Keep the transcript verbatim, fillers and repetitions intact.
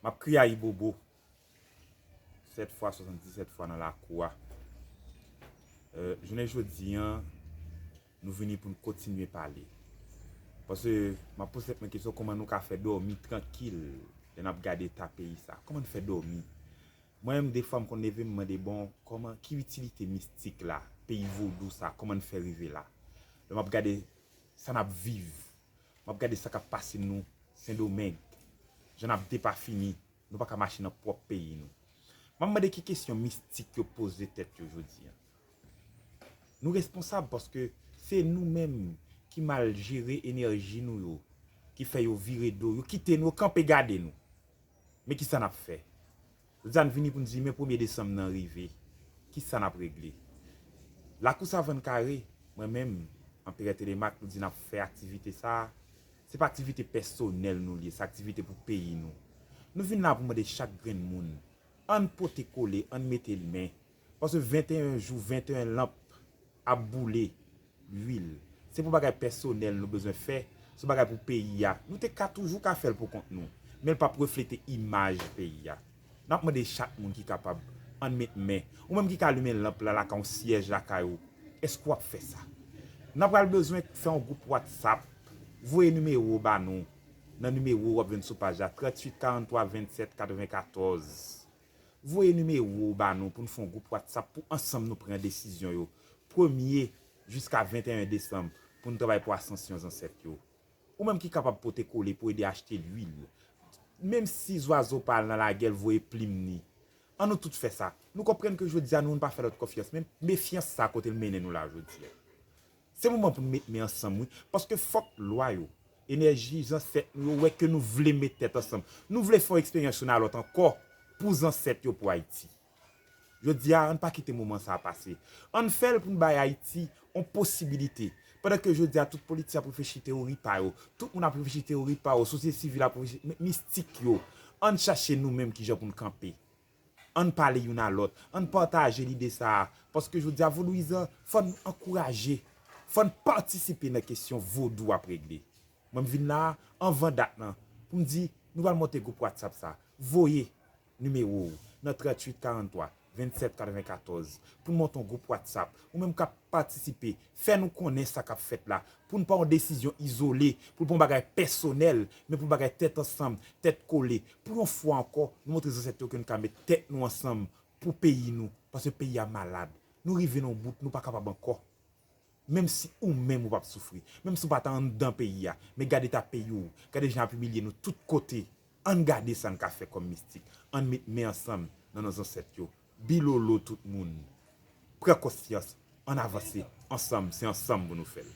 M ap kriye ayibobo sèt fwa, swasanndisèt fwa nan lakou a. Euh, jounen jodi an, nou vini pou n kontinye pale. Paske m ap poze tèt mwen kesyon, kòman nou ka fè dòmi trankil lè n ap gade eta peyi sa? Kòman n fè dòmi? Mwen menm, defwa, m konn leve, m mande, bon, kòman, ki itilite mistik la, peyi vodou sa, kòman n fè rive la? Lè m ap gade sa n ap viv, m ap gade sa k ap pase nou Sendomeng, jan n ap depafini, nou pa ka mache nan pwòp peyi nou. M ap mande ki kesyon mistik yo poze tèt yo jodi an. Nou responsab paske se nou menm ki mal jere enèji nou yo, ki fè yo vire do, yo kite nou, yo kanpe gade nou. Men kisa n ap fè? Jodi a n vini pou n di men premye desanm nan rive. Kisa n ap regle? Lakou Savann Kare, mwen menm, Anperè Telemak, nou di n ap fè aktivite sa a. Se pa aktivite pèsonèl nou li ye, se aktivite pou peyi nou. Nou vin la pou mande chak grenn moun, ann pote kole, ann mete men. Paske venteyen jou, venteyen lanp ap boule lwil. Se pou bagay pèsonèl nou bezwen fè, se bagay pou peyi a. Nou te ka toujou ka fè l pou kont nou, men l p ap reflete imaj peyi a. N ap mande chak moun ki kapab, ann met men. Ou menm ki ka limen lanp la lakay w, syèj lakay ou, èske w ap fè sa? N ap pral bezwen fè yon gwoup WhatsApp. Voye nimewo w ba nou. Nan nimewo w ap jwenn sou paj la, tranntuit karantwa vennsèt katrevenkatòz. Voye nimewo w ba nou pou n fè yon gwoup WhatsApp pou ansanm nou pran desizyon yo. Premye jiska venteyen desanm pou n travay pou asansyon zansèt yo. Ou menm ki kapab pote kole pou ede achte lwil. Menm si zwazo pa al nan lagè l voye plim ni. An nou tout fè sa. Nou konprann ke jodi a nou, nou pa fè lòt konfyans, men mefyans sa kote l mennen nou la jodi a. Se moman pou n met men ansanm, wi. Paske fòk lwa yo, enèji zansèt nou yo wè ke nou vle met tèt ansanm. Nou vle fè yon eksperyans youn a lòt ankò pou zansèt yo, pou Ayiti. Jodi a, ann pa kite moman sa a pase. Ann fè l pou n bay Ayiti yon posibilite. Pandan ke jodi a, tout politisyen ap reflechi teyori pa yo, tout moun ap reflechi teyori pa yo, sosyete sivil ap reflechi, men mistik yo. Ann chache nou menm kijan pou n kanpe. Ann pale youn a lòt. Ann pataje lide sa a. Paske jodi a, vodouyizan, fò n ankouraje. Fò n patisipe nan kesyon vodou ap regle. Mwen, m vin la a, anvan dat lan, pou m di, nou pral monte gwoup WhatsApp sa. Voye nimewo w nan tranntuit karantwa vennsèt katrevenkatòz pou n monte yon gwoup WhatsApp. Ou menm k ap patisipe, fè nou konnen sa k ap fèt la, pou n pa yon desizyon izole, pou n pa yon bagay pèsonèl, men pou bagay tèt ansanm, tèt kole. Pou yon fwa ankò, nou montre zansèt yo ke n ka met tèt nou ansanm pou peyi nou, paske peyi a malad. Nou rive nan yon bout, nou pa kapab ankò. Menm si ou menm ou p ap soufri, menm si w pa ta anndan peyi a, men gade eta peyi w, gade jan y ap imilye nou tout kote. Ann gade sa n ka fè kòm mistik. Ann met men ansanm nan non zansèt yo. Bilolo tout moun. Pran konsyans, ann avanse ansanm, se ansanm pou nou fè l.